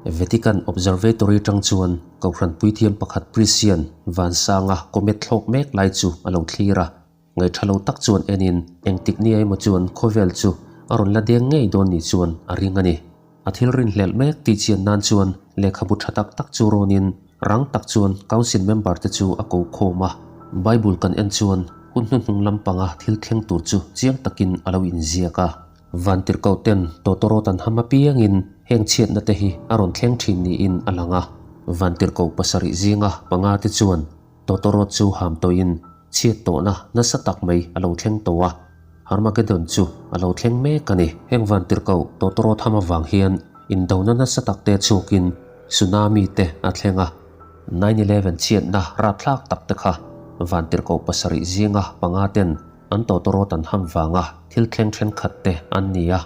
Vatican Observatory tang chuan Kohhran puithiam pakhat Prisian Vansanga comet thlawk mek lai chu a lo thlir a. Ngaihṭha lo tak chuan enin engtik ni emaw chuan khawvel chu a rawn la deng ngei dawn ni chuan a ring a ni. A thil rinhlelh mek tih chian nan chuan lehkhabu ṭha tak tak chu rawnin rang tak chuan Council member te chu a ko khawm a. Bible kan en chuan hun hnuhnung lampanga thil thleng tur chu chiang takin a lo inziak a. Vantirhkoh ten tawtawrawt an ham apiangin heng chhiatna te hi a rawn thleng ṭhin niin a lang a. Vantirhkoh pasarih zinga panga te chuan Tawtawrawt chu ham tawhin chhiat tawhna nasa tak mai a lo thleng tawh a, Harmagedon chu a lo thleng mek a ni. Heng vantirhkoh tawtawrawt ham avang hian indona nasa tak te chhuakin tsunami te a thleng a, 9/11 chhiatna rapthlak tak te kha vantirhkoh pasarih zinga panga ten an tawtawrawt an ham vanga thil thleng thenkhat te an ni a.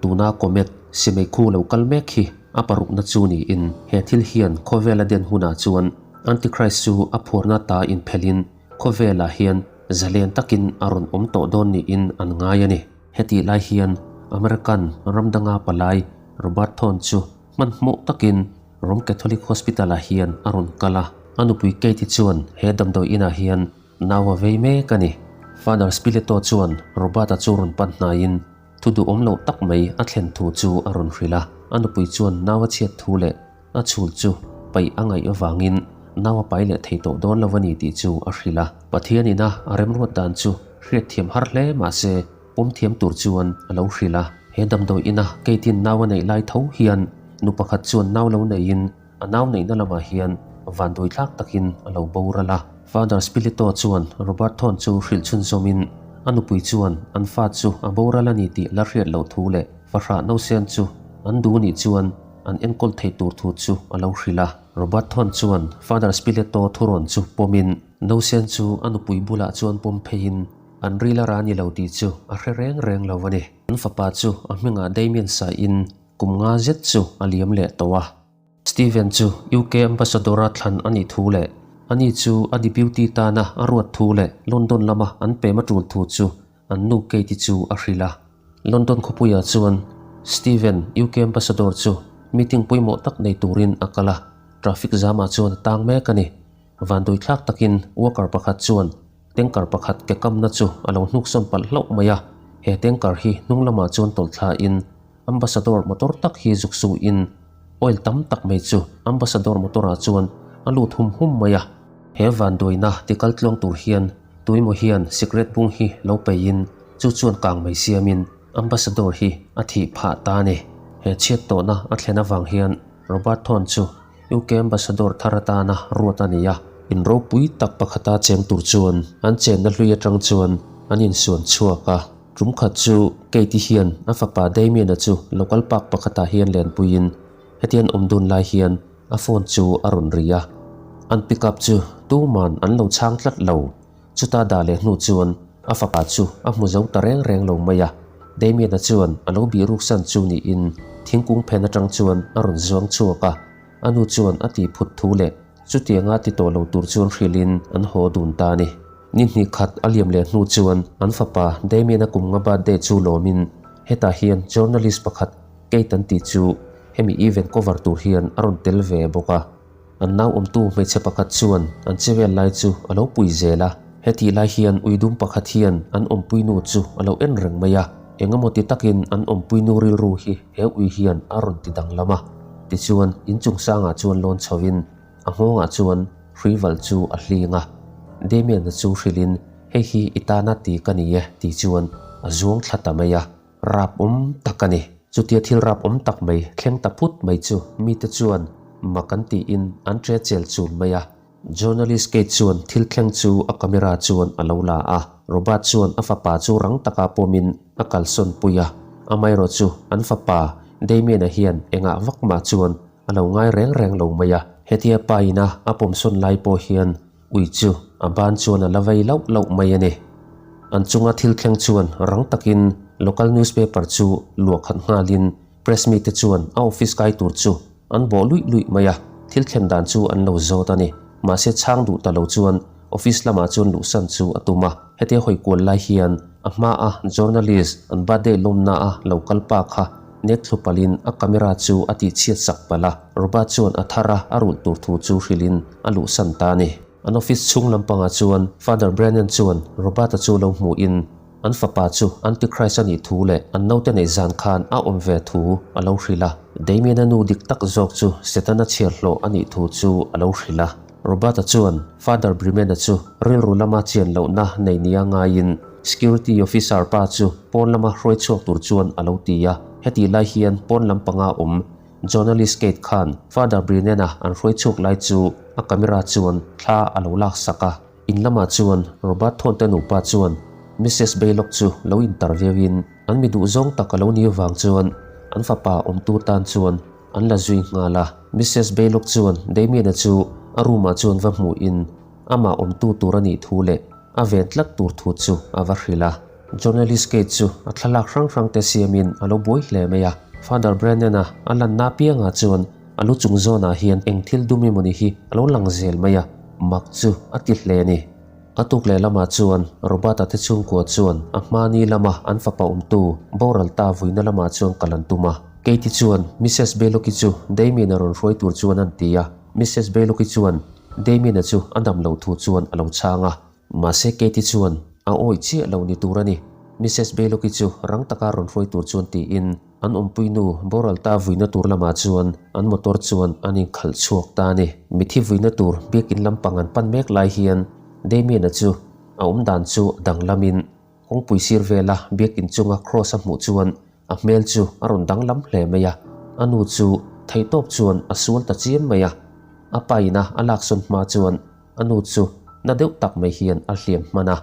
Tuna comet simeikhu lo kal mek hi a parukna chu niin he thil hian khawvela den hunah chuan Antichrist chu a phuarna ta inphelhin khawvelah hian zalen takin a rawn awm tawh dawn niin an ngai a ni. Hetih lai hian American ramdanga palai Robert Thorne chu hmanhmawh takin Rome Catholic Hospital-ah hian a rawn kal a. A nupui Kate-i chuan he damdawi inah hian nau a vei mek a ni. Father Spilletto chuan Robert-a chu rawn pan hnaiin thu duhawm loh tak mai a thlen thu chu a rawn hrilh a. A nupui chuan nau a chhiat thu leh A chhul chu paih a ngaih avangin nau a pai leh thei tawh dawn lo a ni tih chu a hrilh a. Pathian ina a remruat dan chu hriatthiam har hle mah se pawm thiam tur chuan a lo hrilh a. He damdawi ina Kate-in nau a neih lai tho hian nu pakhat chuan nau lo neiin a nau neihna lamah hian vanduai thlak takin a lo boral a. Father Spilito chuan Robert Thorne chu hrilh chhunzawmin a nupui chuan an fa chu a boral a ni tih la hriat loh thu leh fahrah nausen chu an duh nih chuan An enkawl thei tur thu chu a lo hrilh a. Robert Thorne chuan Father Spilletto thurawn chu pawmin Nausen chu a nupui bulah chuan pawm pheiin an ril a ra ni lo tih chu a hre reng reng lo a ni. An fapa chu a hmingah Damien saiin kum nga zet chu a liam leh tawh a. Steven chu UK Ambassador-a thlan a nih thu leh ani chu a deputy tana a ruat thu leh London lama an pem a tul thu chu An nu Kate-i chu a hrilh a. London khawpuiah chuan Steven, UK Ambassador chu meeting pawimawh tak nei turin a kal a, traffic zamah chuan a tang mek a ni. Vanduithlak takin worker pakhat chuan tanker pakhat ke kamna chu a lo hnuksawn palh hlauh mai a, he tanker hi hnung lamah chuan tawlh thlain Ambassador motor tak hi zuk suhin oil tam tak mai chu Ambassador motor-ah chuan a lut hum hum mai a. He vanduaina tikal tluang tur hian Tuimaw hian sikret bung hi lo peiin chu chuan kang mai siamin Ambassador hi a thih phah ta a ni. He chhiat tawhna a thlen avang hian Robert Thorne chu UK Ambassador thar atana ruat a ni a. In ropui tak pakhata cheng tur chuan an chenna hlui atang chuan an insuan chhuak a. Tum khat chu Kate-i hian a fapa Damien-a chu local park pakhatah hian lenpuiin hetian awm dun lai hian A phone chu a rawn ri a, an pick up chu tuman an lo chhang tlat lo. Chuta dah leh hnu chuan a fapa chu a hmu zo ta reng reng lo mai a. Damien-a chuan a lo bih ruksan chu niin thingkung phen atang chuan a rawn zuang chhuak a, a nu chuan a tih phut thu leh chutianga ti tawh lo tur chuan hrilhin an haw dun ta a ni. Ni hnih khat a liam leh hnu chuan an fapa Damien-a kum nga birthday chu lawmin hetah hian journalist pakhat Kate an tih chu hemi event cover tur hian a rawn tel ve bawk a. An nau awmtu hmeichhe pakhat chuan an che vel lai chu a lo pui zel a. Hetih lai hian uidum pakhat hian an awmpuinu chu a lo en reng mai a. Engemaw ti takin an awmpuinu rilru hi he ui hian a rawn ti danglam a. Tichuan inchung sangah chuan lawn chhoin a nghawngah chuan hruival chu a hling a. Damian-a chu hrilhin hei hi i tana ti ka ni e tih chuan a zuang thla ta mai a. Rap awm tak a ni. Chutia thil rap awm tak mai thleng ta phut mai chu mite chuan mak an tiin an ṭe chel chul mai a. Journalist Kate chuan thil thleng chu a camera chuan a lo la a. Robert chuan a fapa chu rang taka pawmin a kalsawn pui a. Amaherawh chu an fapa Damien-a hian engah vak mah chuan a lo ngai reng reng lo mai a. Hetia pa ina a pawmsawn lai pawh hian Ui chu a ban chuan a la vei lauh lauh mai a ni. An chunga thil thleng chuan rang takin local newspaper chu luah khat nghalin press mite chuan a office kai tur chu an bawh luih luih mai a, thil thlen dan chu an lo zawt a ni. Mahse chhang duh ta lo chuan office lamah chuan luhsan chu a tum a, hetia hawi kual lai hian a hmaa journalist an birthday lawmna a lo kal pa kha. nek thlu palhin a camera chu a tihchhiat sak palh a, Robert chuan a thar a a rulh tur thu chu hrilhin a luhsan ta a ni. An office chhung lampangah chuan Father Brennan chuan Robert-a chu lo hmuhin an fapa chu Antichrist a nih thu leh an naute neih zan khan a awm ve thu a lo hrilh a. Damien-a nu dik tak zawk chu Setana chhiar hlawh a nih thu chu a lo hrilh a. Robert-a chuan Father Bremen-a chu rilru lama chian lohna nei nia ngaiin Security Officer pa chu pawn lama hruai chhuak tur chuan a lo ti a. Hetih lai hian pawn lampanga awm Journalist Kate khan Father Brennan-a an hruai chhuak lai chu a camera chuan thla a lo lak sak a. In lamah chuan Robert Thornte nupa chuan Missus Baylock chu lo interview in an mi duhzawng tak a lo ni avang chuan an fapa awmtu tan chuan an la zui nghal a. Missus Baylock chuan Damien-a chu a room-ah chuan va hmuhin amah awmtu tur a nih thu leh a ven tlat tur thu chu a va hrilh a. Journalist Kate chu a thlalak hrang hrang te siamin a lo buai hle mai a. Father Brennan-a a lanna apiangah chuan a lu chung zawnah hian eng thil dum emawni hi a lo lang zel mai a, mak chu a ti hle a ni. A tuk leh lamah chuan Robert-a te chhungkua chuan a hmani lama an fapa awmtu boral ta vuina lamah chuan kal an tum a. Kate-i chuan Missus Belloc-i chu Damien-a rawn hruai tur chuan an ti a. Missus Belloc-i chuan Damien-a chu a dam loh thu chuan a lo chhang a. Mahse Katie chuan a awih chiah lo ni tur a ni. Missus Baylock-i chu rang taka rawn hruai tur chuan tiin an awmpui nu boral ta vuina tur lamah chuan an motor chuan an inkhalh chhuak ta a ni. Mithi vuina tur biakin lampang an pan mek lai hian Damien-a chu a awmdan chu a danglamin kawngpui sir vela biakin chunga cross a hmuh chuan a hmel chu a rawn danglam hle mai a. A nu chu theihtawp chuan a sual ta chiam mai a. A pa ina a laksawn hma chuan A nu chu na deuh tak mai hian a hliam hman a,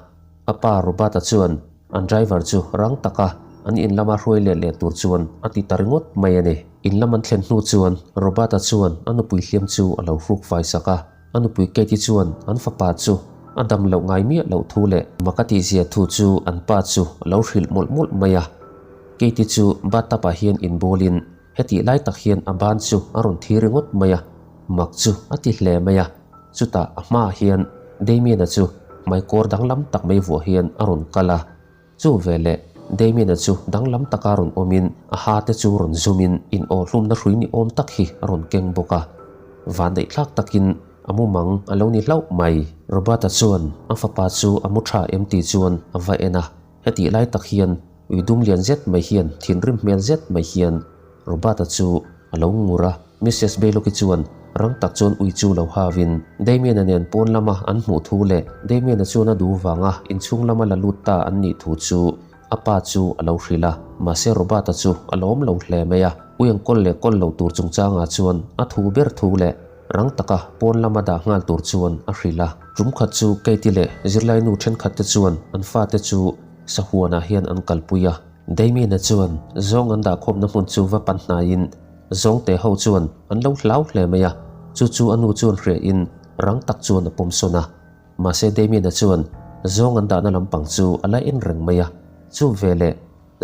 a pa Robert-a chuan an driver chu rang taka an in lama hruai let leh tur chuan a ti ta ringawt mai a ni. In lam an thlen hnu chuan Robert-a chuan a nupui hliam chu a lo hruk fai sak a, a nupui Kate-i chuan an fapa chu a dam loh ngai miah loh thu leh mak a tihzia thu chu an pa chu a lo hrilh mawlh mawlh mai a. Kate-i chu bathtub-ah hian inbawlin Hetih lai tak hian a ban chu a rawn thi ringawt mai a, mak chu a ti hle mai a. Chutah a hmaah hian Damien-a chu hmaikawr danglam tak mai vuah hian a rawn kal a. Chu veleh Damien-a chu danglam taka rawn awmin a ha te chu rawn zumin in aw hlumna hrui ni awm tak hi a rawn keng bawk a. Vandeihthlak takin a mumang a lo ni hlauh mai. Robert-a chuan a fapa chu a mu tha em tih chuan a va en a. Hetih lai tak hian ui dum lian zet mai hian thinrim hmel zet mai hian Robert-a chu a lo ngur a. Missus Baylock-i chuan rang tak chuan ui chu lo havin Damien-a nen pawn lama an hmuh thu leh Damien-a chuan a duh vanga inchhung lama la lut ta an nih thu chu a pa chu a lo hrilh a. Mahse Robert-a chu a lawm lo hle mai a. Ui ang kawl leh kawl lo tur chungchangah chuan a thu ber thu leh Rang taka pawn lama dah nghal tur chuan a hrilh a. Tum khat chu Katie leh zirlainu thenkhat te chuan an fate chu sahuanah hian an kalpui a. Damien-a chuan zawng an dahkhawmna hmun chu va pan hnaiin zawngte ho chuan an lo hlau hle mai a, chu chu a nu chuan hriahin rang tak chuan a pawm sawn a. Mahse Damien-a chuan zawng an dahna lampang chu a la en reng mai a. Chu veleh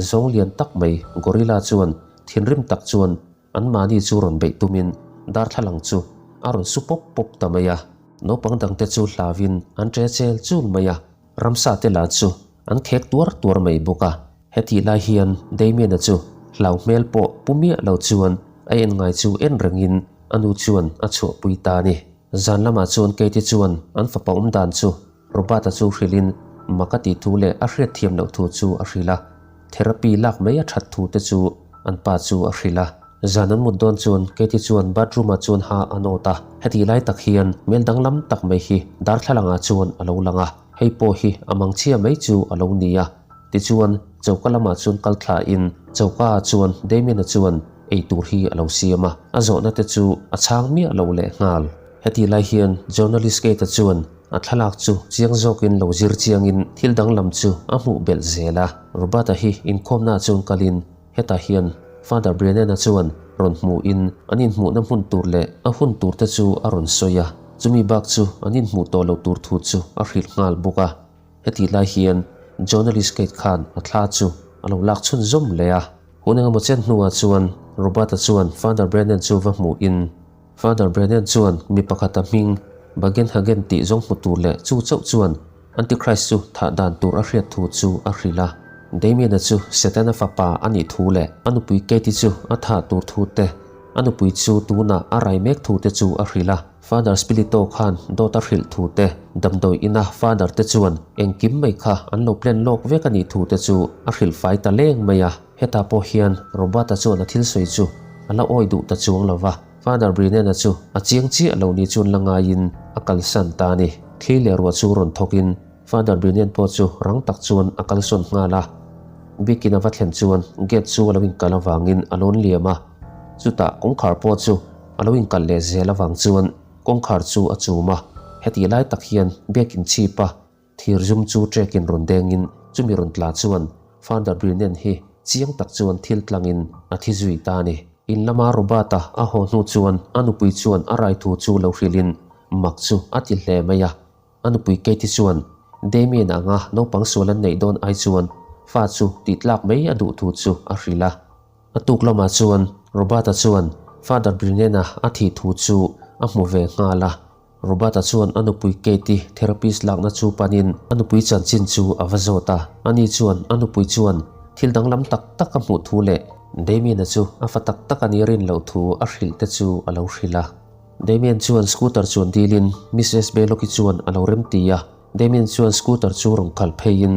zawng lian tak mai gorilla chuan thinrim tak chuan Anmahni chu rawn beih tumin darthlalang chu a rawn su pawp pawp ta mai a. Naupang dangte chu hlauin an ṭe chel chul mai a, ramsa te lah chu an khek tuar tuar mai bawk a. Hetih lai hian Damien-a chu hlau hmel pawh pu miah lo chuan a en ngai chu en rengin a nu chuan a chhuahpui ta a ni. Zan lamah chuan Katie chuan an fapa awm dan chu Robert-a chu hrilhin mak a tih thu leh a hriatthiam loh thu chu a hrilh a. Therapy lak mai a that thu te chu an pa chu a hrilh a. Zan an mut dawn chuan Katie chuan bathroom ah chuan ha a nawt a. Hetih lai tak hian hmel danglam tak mai hi darthlalang ah chuan a lo lang a. Hei pawh hi a mangchhia mai chu a lo ni a. Tichuan choka lamah chuan kal thla in choka ah chuan Damien-a chuan ei tur hi a lo siam a. A zawhna te chu a chhang miah lo leh nghal. Hetih lai hian journalist Kate-a chuan A thlalak chu chiang zawkin lo zir chiangin thil danglam chu a hmuh belh zel a. Robert-a hi inkhawmnaah chuan kalin hetah hian Father Brennan-a chuan rawn hmuhin an inhmuhna hmun tur leh a hun tur te chu a rawn sawi a. Chumi bak chu an inhmuh tawh loh tur thu chu a hrilh nghal bawk a. Hetih lai hian journalist Kate khan a thla chu a lo lak chhunzawm leh a. Hun engemaw chen hnuah chuan Robert-a chuan Father Brennan chu va hmuhin, Father Brennan chuan mi pakhata hming Bagenhagen tih zawng hmu tur leh chu chauh chuan Antichrist chu thah dan tur a hriat thu chu a hrilh a. Damien-a chu Setana fapa a nih thu leh a nupui Katie chu a thah tur thu te, a nupui chu tunah a rai mek thu te chu a hrilh a. Father Spilito khan dawt a hrilh thu te, damdawi ina Father te chuan engkim mai kha an lo plan lawk vek a nih thu te chu a hrilh fai ta leng mai a. Hetah pawh hian Robert-a chuan a thil sawi chu a la awi duh ta chuang lo va, Father Brennan-a chu a chiang chiah lo ni chuan la ngaiin a kalsan ta a ni. Thli leh ruah chu rawn thawkin Father Brennan pawh chu rang tak chuan a kalsawn nghal a. Biakin a va thlen chuan gate chu a lo inkal avangin a lawn liam a, chutah kawngkhar pawh chu a lo inkal leh zel avang chuan kawngkhar chu a chum a. Hetih lai tak hian biakin chhip a Thir zum chu trekin rawn dengin chumi rawn tla chuan Father Brennan hi chiang tak chuan thil tlangin a thi zui ta a ni. In lama Robert-a a haw hnu chuan a nupui chuan a rai thu chu lo hrilhin mak chu a ti hle mai a. A nupui Katie chuan Damien anga naupang sual an neih dawn ai chuan fa chu tih tlak mai a duh thu chu a hrilh a. A tuk lamah chuan Robert-a chuan Father Brennan-a a thih thu chu a hmu ve nghal a. Robert-a chuan a nupui Kate-i therapist lakna chu panin a nupui chanchin chu a va zawt a. Ani chuan a nupui chuan thil danglam tak tak a hmuh thu leh Damien-a chu a fa tak tak a nih rin loh thu a hrilh te chu a lo hrilh a. Damien chuan scooter chuan dilin Mrs Belloc-i chuan a lo remti a. Damien chuan scooter chu rawn khalh pheiin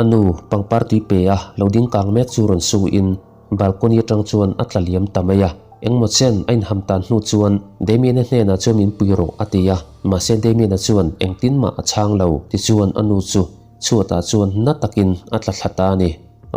A nu, pangpar tui pe a lo ding kang mek chu rawn su in balcony atang chuan a tla liam ta mai a. Engmaw chen a inham tan hnu chuan Damien-a hnenah chuan min pui rawh a ti a, mahse Damien-a chuan engtin mah a chhang lo tichuan a nu chu chhuatah chuan na takin a tla thla ta a ni.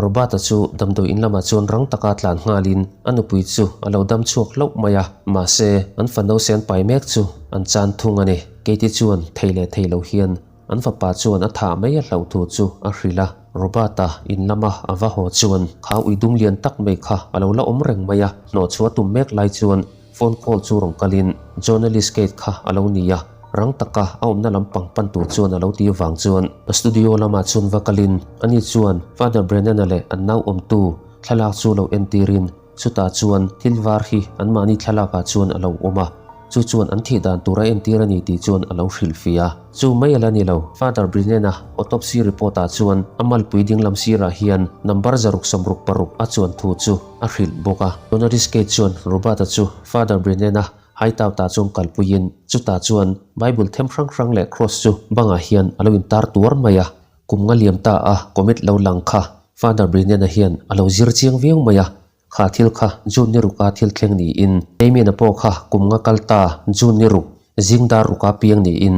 Robert-a chu damdawi in lamah chuan rang taka tlan nghalin a nupui chu a lo dam chhuak hlauh mai a, mahse an fano sen pai mek chu an chan thung a ni. Katie chuan thei leh thei lo hian An fapa chuan a thah mai a hlauh thu chu a hrilh a, Robert-a in lama a va haw chuan kha ui dum lian tak mai kha a lo la awm reng mai a, hnawhchhuah tum mek lai chuan phone call chu rawn kalin journalist Kate kha a lo ni a, rang taka a awmna lampang pan tur chuan a lo ti vang chuan a studio lamah chuan va kalin ani chuan Father Brennan-a leh an nau awmtu thlalak chu lo entirin Chutah chuan thil var hi anmahni thlalakah chuan a lo awm a, chu chuan an thih dan tur a entir a ni tih chuan a lo hrilhfih a. Chu mai a la ni lo, Father Brennan-a autopsy report-ah chuan a malpui dinglam sirah hian number 166 a chuan thu chu a hrilh bawk a. Journalist Kate chuan Robert-a chu Father Brennan-a hideout-ah chuan kalpuiin chutah chuan Bible them hrang hrang leh cross chu bangah hian a lo intar tuar mai a. Kum nga liam ta a comet lo lang kha Father Brennan-a hian a lo zir chiang viau mai a, kha thil kha June ni ruka thil thleng niin Damien-a pawh kha kum nga kal ta June ni ruk zing dar ruka piang niin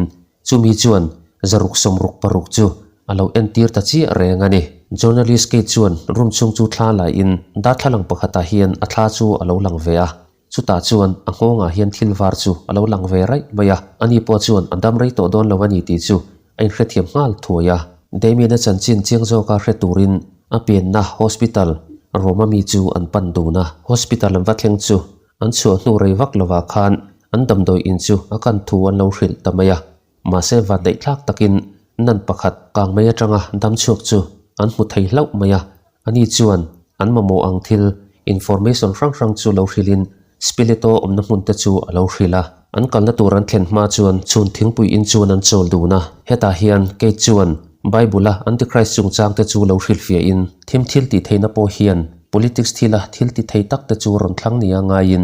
chumi chuan 666 chu a lo entir ta chiah reng a ni. Journalist Kate chuan room chhung chu thla laiin darthlalang pakhatah hian a thla chu a lo lang ve a, Chutah chuan a nghawngah hian thil var chu a lo lang ve raih mai a, ani pawh chuan a dam rei tawh dawn lo a ni tih chu a inhrethiam nghal thuai a. Damien-a chanchin chiang zawka hre turin a pianna hospital Roma mi chu an pan dun a. Hospital an va thleng chu an chhuah hnu rei vak lovah khan an damdawi in chu a kan thu an lo hrilh ta mai a. Mahse vandaih thlak takin nan pakhat kang mai atanga dam chhuak chu an hmu thei hlauh mai a, ani chuan an mamawh ang thil information hrang hrang chu lo hrilhin Spileto awmna hmun te chu a lo hrilh a. An kalna tur an thlen hma chuan chhun thingpui in chuan an chawl dun a, hetah hian Kate chuan Bible-a Antichrist chungchang te chu lo hrilhfiahin thim thil tih theihna pawh hian politics thila thil ti thei tak te chu rawn thlang nia ngaiin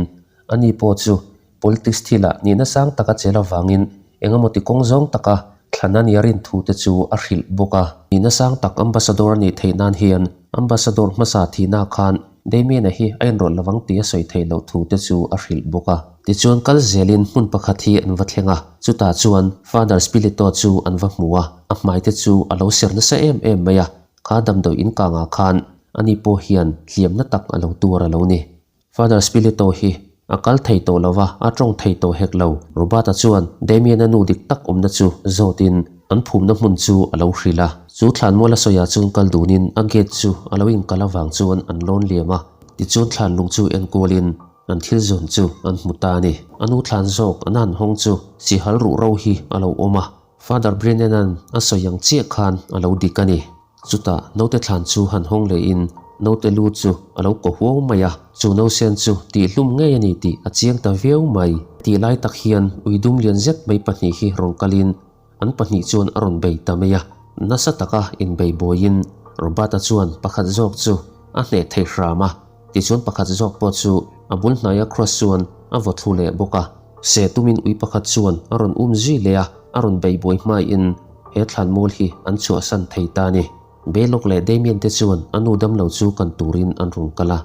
ani pawh chu Politics thilah nihna sang taka chel avangin engemaw ti kawng zawng taka thlan a nia rin thu te chu a hrilh bawk a. Nihna sang tak Ambassador a nih theih nan hian Ambassador hmasa thihna khan Damien-a hi a inrawlh lovang tih a sawi theih loh thu te chu a hrilh bawk a. Tichuan kal zelin hmun pakhat hi an va thleng a, chutah chuan Father Spilito chu an va hmu a, a hmai te chu a lo ser nasa em em mai a, kha damdawi inkangah khan ani pawh hian hliamna tak a lo tuar a lo ni. Father Spilito hi a kal thei tawh lo va, a tawng thei tawh hek lo. Robert-a chuan Damien-a nu dik tak awmna chu zawtin an phumna hmun chu a lo hrilh a. Chu thlanmual a sawiah chuan kal dunin a gate chu a lo inkal avang chuan an lawn liam a, tichuan thlanlung chu enkualin an thil zawn chu an hmu ta a ni. A nu thlan zawk an han hawng chu sihal ruh ro hi a lo awm a, Father Brennan-a'n a sawi ang chiah khan a lo dik a ni. Chutah naute thlan chu han hawng lehin naute lu chu a lo kaw huau mai a, chu nausen chu tihhlum ngei a ni tih a chiang ta viau mai. Tih lai tak hian ui dum lian zet mai pahnih hi rawn kalin an pahnih chuan a rawn bei ta mai a, nasa taka inbei buaiin. Robert-a chuan pakhat zawk chu a hneh thei hram a, tichuan pakhat zawk pawh chu a bul hnaia cross chuan a vaw thlu leh bawk a. Se tumin ui pakhat chuan a rawn um zui leh a, a rawn bei buai hmaiin he thlanmual hi an chhuahsan thei ta a ni. Belok leh Damien te chuan a nu damlo chu kan turin an rawn kal a.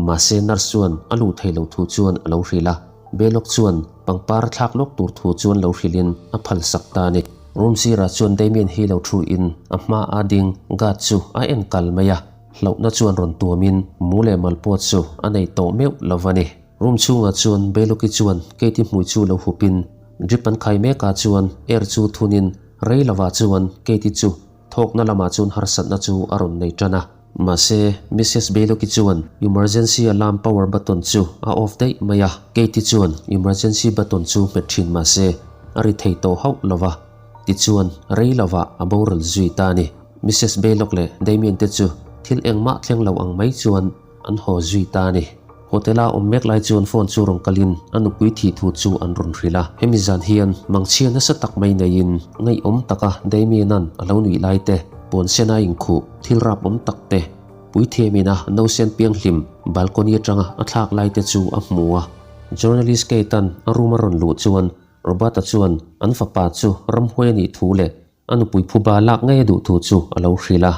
Mahse nurse chuan a luh theih loh thu chuan a lo hrilh a. Belok chuan pangpar a thlak lawk tur thu chuan lo hrilhin a phal sak ta a ni. Room sirah chuan Damien hi lo thu in a hma a ding guard chu a en kal mai a. Hlauhna chuan rawn tuamin mu leh mal pawh chu a nei tawh meuh lo va ni. Room chhungah chuan Beloki chuan Katie hmui chu lo hupin drip an khai mekah chuan air chu thunin rei lovah chuan Katie chu Thawkna lamah chuan harsatna chu a rawn nei tan a. Mahse, Missus Baylock-i chuan emergency alarm power button chu a off daih mai a. Katie chuan emergency button chu hmet thin mahse, a ri thei tawh hauh lo va. Tichuan, rei lovah a boral zui ta a ni. Missus Baylock leh Damien te chu thil engmah thleng lo ang mai chuan An haw zui ta a ni. Hotel-a awm mek lai chuan phone chu rawn kalin a nupui thih thu chu an rawn hrilh a. Hemi zan hian mangchhia nasa tak mai neiin ngaihawm taka Damien-a'n a lo nuih lai te, puan sena inkhuh, thil rap awm tak te, puithiamina nausen pianghlim balcony atanga a thlak lai te chu a hmu a. Journalist Kate-a'n a room a rawn luh chuan Robert-a chuan an fapa chu ramhuai a nih thu leh A nupui phuba lak ngei a duh thu chu a lo hrilh a.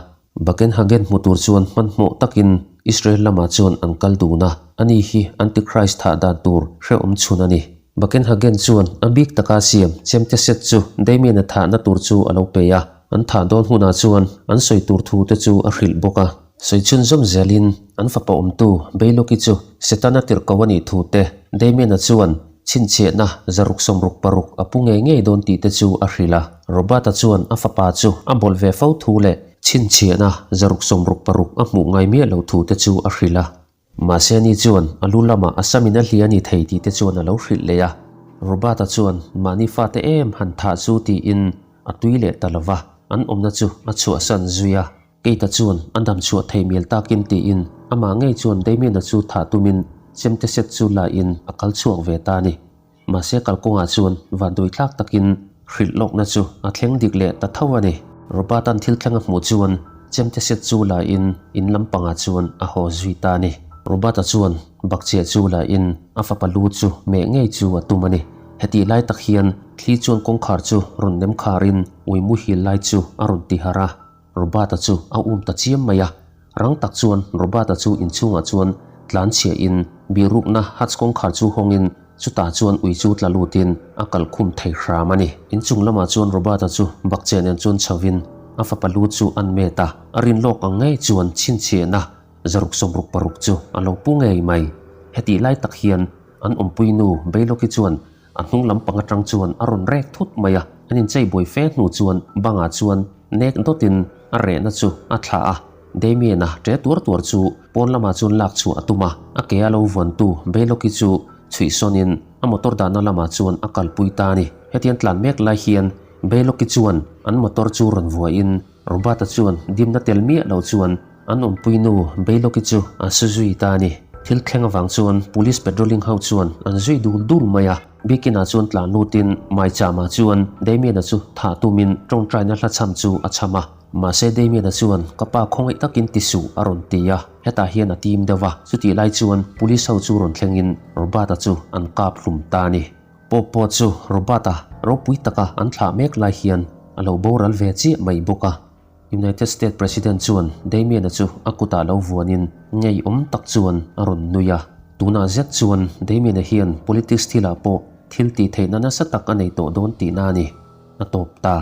Buckenhagen hmu tur chuan hmanhmawh takin Israel lamah chuan an kal dun a, ani hi Antichrist thah dan tur hrehawm chhun a ni. Buckenhagen chuan a bik taka siam chemte set chu Damien-a thahna tur chu a lo pe a, an thah dawn hunah chuan an sawi tur thu te chu a hrilh bawk a. Sawi chhunzawm zelin an fapa awmtu Beiloki chu Setana tirhko a nih thu te Damien-a chuan Chhinchhiahna 666 a pu ngei ngei dawn tih te chu a hrilh a. Robert-a chuan a fapa chu a bawlh ve fo thu leh chhinchhiahna 666 a hmuh ngai miah lo thu te chu a hrilh a. Mahse ani chuan a lu lamah a samin a hlia ni thei tih te chuan a lo hrilh leh a. Robert-a chuan mahni fate em han thah chu tiin a tui leh ta lo va, an awmna chu a chhuahsan zui a. Keita chuan a dam chhuah thei mial takin tiin amah ngei chuan Damien-a chu thah tumin chemte set chu la in a kal chhuak ve ta a ni. Mahse kalkawngah chuan vanduai tlak takin hrilh lawkna chu a thleng dik leh ta tho a ni. Robert-a'n thil thleng a hmuh chuan chemte set chu la in in lampangah chuan a haw zui ta a ni. Robert-a chuan bakcheh chu la in a fapa lu chu meh ngei chu a tum a ni. Hetih lai tak hian thli chuan kawngkhar chu rawn nem kharin ui muhil lai chu a rawn ti harh a. Robert-a chu a um ta chiam mai a, rang tak chuan Robert-a chu inchhungah chuan tlan chhiah in bihrukna hatch kawngkhar chu hawng in chutah chuan ui chu tla lut in a kal khum thei hram a ni. Inchung lamah chuan Robert-a chu bakcheh nen chuan chho in a fapa lu chu an met a, a rin lawk ang ngei chuan chhinchhiahna 666 chu a lo pu ngei mai. Hetih lai tak hian an awmpui nu Beiloki chuan A hnung lampang atang chuan a rawn rek thut mai a, an inchei buai fe hnu chuan bangah chuan nek dawtin a rehna chu a thlah a. Damien-a ṭe tuar tuar chu pawn lamah chuan lak chhuah a tum a, a ke a lo vuantu Beiloki chu chhuih sawnin a motor dahna lamah chuan a kalpui ta a ni. Hetiang tlan mek lai hian Beiloki chuan an motor chu rawn vuahin Robert-a chuan dimna tel miah lo chuan an awmpui nu Beiloki chu a su zui ta a ni. Thil thleng avang chuan Police patrolling ho chuan an zui dul dul mai a. Biakinah chuan tlan lutin Maichama chuan Damien-a chu thah tumin tawngtaina hla chham chu a chham a. Mahse Damien-a chuan ka pa khawngaih takin ti suh a rawn ti a, hetah hian a tim deuh a. Chutih lai chuan Police ho chu rawn thlengin Robert-a chu an kap hlum ta a ni. Pawp pawh chu Robert-a ropui taka an thlah mek lai hian a lo boral ve chiah mai bawk a. United States President chuan Damien-a chu a kutah lo vuanin ngeiawm tak chuan a rawn nui a. Tunah zet chuan Damien-a hian politics thilah pawh thil tih theihna nasa tak a nei tawh dawn tihna a ni. A tawp ta.